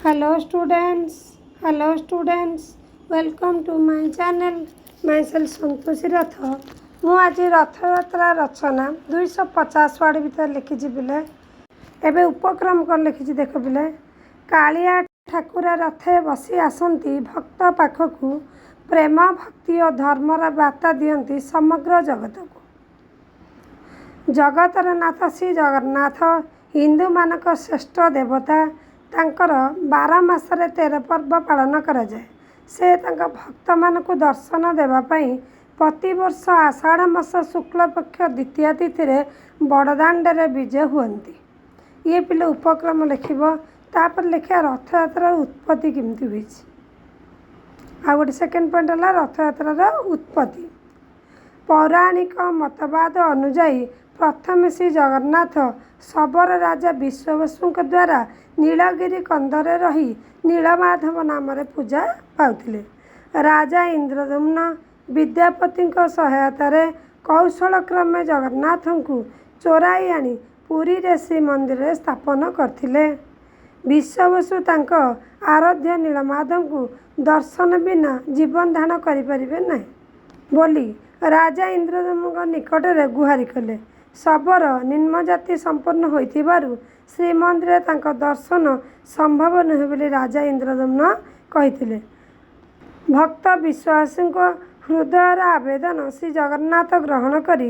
Hello students, hello students, welcome to my channel. Myself Santoshi ରଥ। ମୁଁ ଆଜି ରଥଯାତ୍ରା ରଚନା 250 ward ଭିତରେ ଲେଖିଛି ପିଲେ। ଏବେ ଉପକ୍ରମ କ'ଣ ଲେଖିଛି ଦେଖ ପିଲେ। କାଳିଆ ଠାକୁର ରଥେ ବସି ଆସନ୍ତି ଭକ୍ତ ପାଖକୁ, ପ୍ରେମ, ଭକ୍ତି ଓ ଧର୍ମର ବାର୍ତ୍ତା ଦିଅନ୍ତି ସମଗ୍ର ଜଗତକୁ। ଜଗତର ନାଥ ଶ୍ରୀ ଜଗନ୍ନାଥ ହିନ୍ଦୁମାନଙ୍କ ଶ୍ରେଷ୍ଠ ଦେବତା। ତାଙ୍କର 12 ମାସରେ 13 ପର୍ବ ପାଳନ କରାଯାଏ। ସେ ତାଙ୍କ ଭକ୍ତମାନଙ୍କୁ ଦର୍ଶନ ଦେବା ପାଇଁ ପ୍ରତିବର୍ଷ ଆଷାଢ଼ ମାସ ଶୁକ୍ଳପକ୍ଷ ଦ୍ୱିତୀୟା ତିଥିରେ ବଡ଼ଦାଣ୍ଡରେ ବିଜେ ହୁଅନ୍ତି। ଇଏ ପିଲେ ଉପକ୍ରମ ଲେଖିବ। ତାପରେ ଲେଖିବା ରଥଯାତ୍ରାର ଉତ୍ପତ୍ତି କେମିତି ହୋଇଛି। ଆଉ ଗୋଟେ ସେକେଣ୍ଡ ପଏଣ୍ଟ ହେଲା ରଥଯାତ୍ରାର ଉତ୍ପତ୍ତି। ପୌରାଣିକ ମତବାଦ ଅନୁଯାୟୀ ପ୍ରଥମେ ଶ୍ରୀ ଜଗନ୍ନାଥ ଶବର ରାଜା ବିଶ୍ୱବସୁଙ୍କ ଦ୍ୱାରା ନୀଳଗିରି କନ୍ଦରେ ରହି ନୀଳମାଧବ ନାମରେ ପୂଜା ପାଉଥିଲେ। ରାଜା ଇନ୍ଦ୍ରଦ୍ୟୁମ୍ନ ବିଦ୍ୟାପତିଙ୍କ ସହାୟତାରେ କୌଶଳ କ୍ରମେ ଜଗନ୍ନାଥଙ୍କୁ ଚୋରାଇ ଆଣି ପୁରୀରେ ଶ୍ରୀମନ୍ଦିରରେ ସ୍ଥାପନ କରିଥିଲେ। ବିଶ୍ୱବସୁ ତାଙ୍କ ଆରାଧ୍ୟ ନୀଳମାଧବଙ୍କୁ ଦର୍ଶନ ବିନା ଜୀବନ ଧାରଣ କରିପାରିବେ ନାହିଁ ବୋଲି ରାଜା ଇନ୍ଦ୍ରଦ୍ୟୁମ୍ନଙ୍କ ନିକଟରେ ଗୁହାରି କଲେ। ଶବର ନିମ୍ନଜାତି ସମ୍ପନ୍ନ ହୋଇଥିବାରୁ ଶ୍ରୀମନ୍ଦିରରେ ତାଙ୍କ ଦର୍ଶନ ସମ୍ଭବ ନୁହେଁ ବୋଲି ରାଜା ଇନ୍ଦ୍ରଦ୍ୟୁମ୍ନ କହିଥିଲେ। ଭକ୍ତ ବିଶ୍ୱାସଙ୍କ ହୃଦୟର ଆବେଦନ ଶ୍ରୀ ଜଗନ୍ନାଥ ଗ୍ରହଣ କରି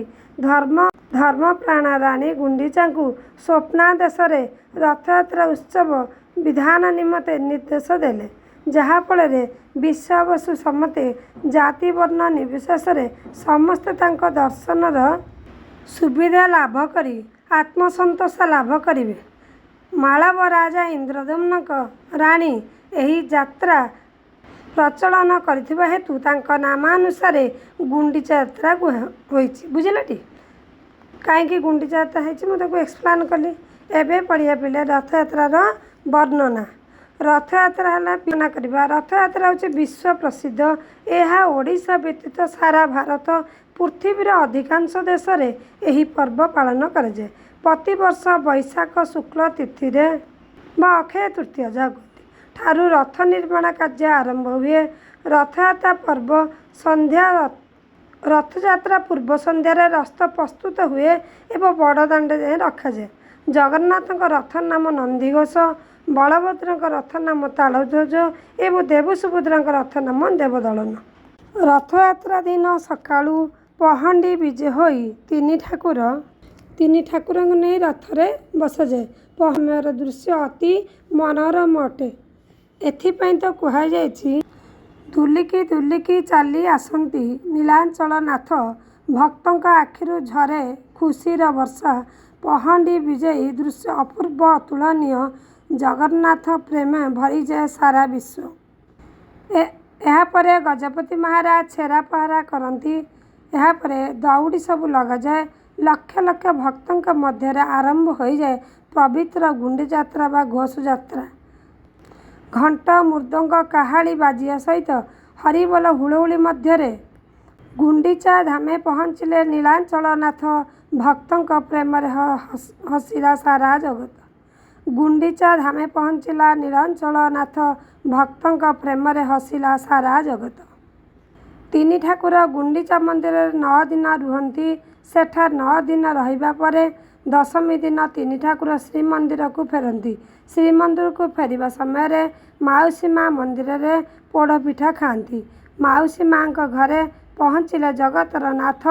ଧର୍ମପ୍ରାଣା ରାଣୀ ଗୁଣ୍ଡିଚାଙ୍କୁ ସ୍ୱପ୍ନାଦେଶରେ ରଥଯାତ୍ରା ଉତ୍ସବ ବିଧାନ ନିମନ୍ତେ ନିର୍ଦ୍ଦେଶ ଦେଲେ, ଯାହାଫଳରେ ବିଶ୍ୱାବସୁ ସମେତ ଜାତି ବର୍ଣ୍ଣ ନିର୍ବିଶେଷରେ ସମସ୍ତେ ତାଙ୍କ ଦର୍ଶନର ସୁବିଧା ଲାଭ କରି ଆତ୍ମସନ୍ତୋଷ ଲାଭ କରିବେ। ମାଳବ ରାଜା ଇନ୍ଦ୍ରଦ୍ୟୁମ୍ନଙ୍କ ରାଣୀ ଏହି ଯାତ୍ରା ପ୍ରଚଳନ କରିଥିବା ହେତୁ ତାଙ୍କ ନାମାନୁସାରେ ଗୁଣ୍ଡିଚା ଯାତ୍ରା ହୋଇଛି। ବୁଝିଲଟି, କାହିଁକି ଗୁଣ୍ଡିଚା ଯାତ୍ରା ହେଇଛି ମୁଁ ତାକୁ ଏକ୍ସପ୍ଲେନ୍ କଲି। ଏବେ ପଢ଼ିବା ପିଲେ ରଥଯାତ୍ରାର ବର୍ଣ୍ଣନା। ରଥଯାତ୍ରା ହେଲା ବର୍ଣ୍ଣନା କରିବା। ରଥଯାତ୍ରା ହେଉଛି ବିଶ୍ୱ ପ୍ରସିଦ୍ଧ। ଏହା ଓଡ଼ିଶା ବ୍ୟତୀତ ସାରା ଭାରତ ପୃଥିବୀର ଅଧିକାଂଶ ଦେଶରେ ଏହି ପର୍ବ ପାଳନ କରାଯାଏ। ପ୍ରତିବର୍ଷ ବୈଶାଖ ଶୁକ୍ଳ ତିଥିରେ ବା ଅକ୍ଷୟ ତୃତୀୟା ଯାହାକୁ କୁହନ୍ତି ଠାରୁ ରଥ ନିର୍ମାଣ କାର୍ଯ୍ୟ ଆରମ୍ଭ ହୁଏ। ରଥଯାତ୍ରା ପର୍ବ ସନ୍ଧ୍ୟା ରଥଯାତ୍ରା ପୂର୍ବ ସନ୍ଧ୍ୟାରେ ରଥ ପ୍ରସ୍ତୁତ ହୁଏ ଏବଂ ବଡ଼ ଦାଣ୍ଡରେ ଯାଇ ରଖାଯାଏ। ଜଗନ୍ନାଥଙ୍କ ରଥ ନାମ ନନ୍ଦିଘୋଷ, ବଳଭଦ୍ରଙ୍କ ରଥ ନାମ ତାଳଧ୍ୱଜ ଏବଂ ଦେବୀ ସୁଭଦ୍ରାଙ୍କ ରଥ ନାମ ଦେବଦଳନ। ରଥଯାତ୍ରା ଦିନ ସକାଳୁ ପହଣ୍ଡି ବିଜେ ହୋଇ ତିନି ଠାକୁରଙ୍କୁ ନେଇ ରଥରେ ବସାଯାଏ। ସମୟର ଦୃଶ୍ୟ ଅତି ମନୋରମ ଅଟେ। ଏଥିପାଇଁ ତ କୁହାଯାଇଛି, ଦୁଲିକି ଦୁଲିକି ଚାଲି ଆସନ୍ତି ନୀଳାଚଳ ନାଥ, ଭକ୍ତଙ୍କ ଆଖିରୁ ଝରେ ଖୁସିର ବର୍ଷା। ପହଣ୍ଡି ବିଜେ ଦୃଶ୍ୟ ଅପୂର୍ବ ଅତୁଳନୀୟ, ଜଗନ୍ନାଥ ପ୍ରେମେ ଭରିଯାଏ ସାରା ବିଶ୍ୱ। ଏହାପରେ ଗଜପତି ମହାରାଜ ଛେରା ପହଁରା କରନ୍ତି। ଏହାପରେ ଦଉଡ଼ି ସବୁ ଲଗାଯାଏ। ଲକ୍ଷ ଲକ୍ଷ ଭକ୍ତଙ୍କ ମଧ୍ୟରେ ଆରମ୍ଭ ହୋଇଯାଏ ପବିତ୍ର ଗୁଣ୍ଡିଯାତ୍ରା ବା ଘୋଷଯାତ୍ରା। ଘଣ୍ଟ, ମୃଦଙ୍ଗ, କାହାଳୀ ବାଜିବା ସହିତ ହରିବୋଲ ହୁଳହୁଳି ମଧ୍ୟରେ ଗୁଣ୍ଡିଚା ଧାମେ ପହଞ୍ଚିଲେ ନୀଳାଚଳ ନାଥ, ଭକ୍ତଙ୍କ ପ୍ରେମରେ ହସିଲା ସାରା ଜଗତ। ଗୁଣ୍ଡିଚା ଧାମେ ପହଞ୍ଚିଲା ନୀଳାଚଳ ନାଥ, ଭକ୍ତଙ୍କ ପ୍ରେମରେ ହସିଲା ସାରା ଜଗତ। ତିନି ଠାକୁର ଗୁଣ୍ଡିଚା ମନ୍ଦିରରେ 9 ଦିନ ରୁହନ୍ତି। ସେଠାରେ 9 ଦିନ ରହିବା ପରେ ଦଶମୀ ଦିନ ତିନି ଠାକୁର ଶ୍ରୀମନ୍ଦିରକୁ ଫେରନ୍ତି। ଶ୍ରୀମନ୍ଦିରକୁ ଫେରିବା ସମୟରେ ମାଉସୀ ମା ମନ୍ଦିରରେ ପୋଡ଼ପିଠା ଖାଆନ୍ତି। ମାଉସୀ ମାଙ୍କ ଘରେ ପହଞ୍ଚିଲେ ଜଗତର ନାଥ,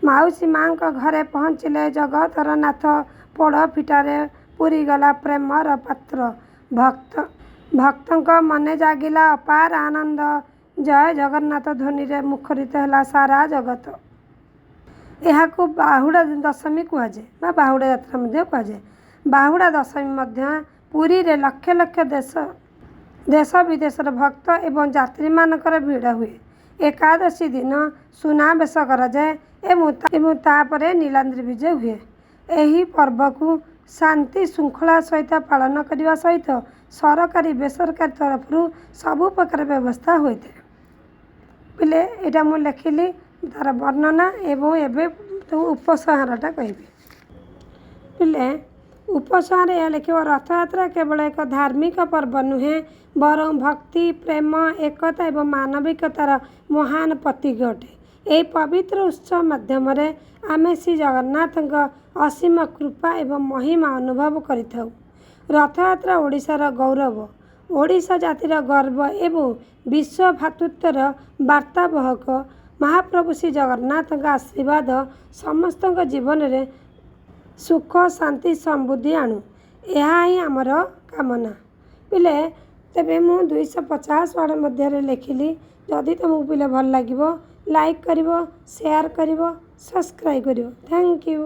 ମାଉସୀ ମାଙ୍କ ଘରେ ପହଞ୍ଚିଲେ ଜଗତର ନାଥ, ପୋଡ଼ପିଠାରେ ପୁରିଗଲା ପ୍ରେମର ପାତ୍ର। ଭକ୍ତଙ୍କ ମନେ ଜାଗିଲା ଅପାର ଆନନ୍ଦ। ଜୟ ଜଗନ୍ନାଥ ଧ୍ୱନିରେ ମୁଖରିତ ହେଲା ସାରା ଜଗତ। ଏହାକୁ ବାହୁଡ଼ା ଦଶମୀ କୁହାଯାଏ ବା ବାହୁଡ଼ା ଯାତ୍ରା ମଧ୍ୟ କୁହାଯାଏ। ବାହୁଡ଼ା ଦଶମୀ ମଧ୍ୟ ପୁରୀରେ ଲକ୍ଷ ଲକ୍ଷ ଦେଶ ବିଦେଶର ଭକ୍ତ ଏବଂ ଯାତ୍ରୀମାନଙ୍କର ଭିଡ଼ ହୁଏ। ଏକାଦଶୀ ଦିନ ସୁନାବେଶ କରାଯାଏ ଏବଂ ତାପରେ ନୀଳାଦ୍ରି ବିଜେ ହୁଏ। ଏହି ପର୍ବକୁ ଶାନ୍ତି ଶୃଙ୍ଖଳା ସହିତ ପାଳନ କରିବା ସହିତ ସରକାରୀ ବେସରକାରୀ ତରଫରୁ ସବୁ ପ୍ରକାର ବ୍ୟବସ୍ଥା ହୋଇଥାଏ। ପିଲେ, ଏଇଟା ମୁଁ ଲେଖିଲି ତାର ବର୍ଣ୍ଣନା ଏବଂ ଏବେ ତୁମ ଉପସଂହାରଟା କହିବି। ପିଲେ, ଉପସଂହାର ଏହା ଲେଖିବ, ରଥଯାତ୍ରା କେବଳ ଏକ ଧାର୍ମିକ ପର୍ବ ନୁହେଁ, ବରଂ ଭକ୍ତି, ପ୍ରେମ, ଏକତା ଏବଂ ମାନବିକତାର ମହାନ ପ୍ରତୀକ ଅଟେ। ଏହି ପବିତ୍ର ଉତ୍ସବ ମାଧ୍ୟମରେ ଆମେ ଶ୍ରୀ ଜଗନ୍ନାଥଙ୍କ ଅସୀମ କୃପା ଏବଂ ମହିମା ଅନୁଭବ କରିଥାଉ। ରଥଯାତ୍ରା ଓଡ଼ିଶାର ଗୌରବ, ଓଡ଼ିଶା ଜାତିର ଗର୍ବ ଏବଂ ବିଶ୍ୱ ଭ୍ରାତୃତ୍ୱର ବାର୍ତ୍ତାବହକ। ମହାପ୍ରଭୁ ଶ୍ରୀ ଜଗନ୍ନାଥଙ୍କ ଆଶୀର୍ବାଦ ସମସ୍ତଙ୍କ ଜୀବନରେ ସୁଖ, ଶାନ୍ତି, ସମୃଦ୍ଧି ଆଣୁ, ଏହା ହିଁ ଆମର କାମନା। ପିଲେ, ତେବେ ମୁଁ 250 ୱାର୍ଡ଼ ମଧ୍ୟରେ ଲେଖିଲି। ଯଦି ତୁମକୁ ପିଲେ ଭଲ ଲାଗିବ, ଲାଇକ୍ କରିବ, ସେୟାର କରିବ, ସବସ୍କ୍ରାଇବ୍ କରିବ। Thank you.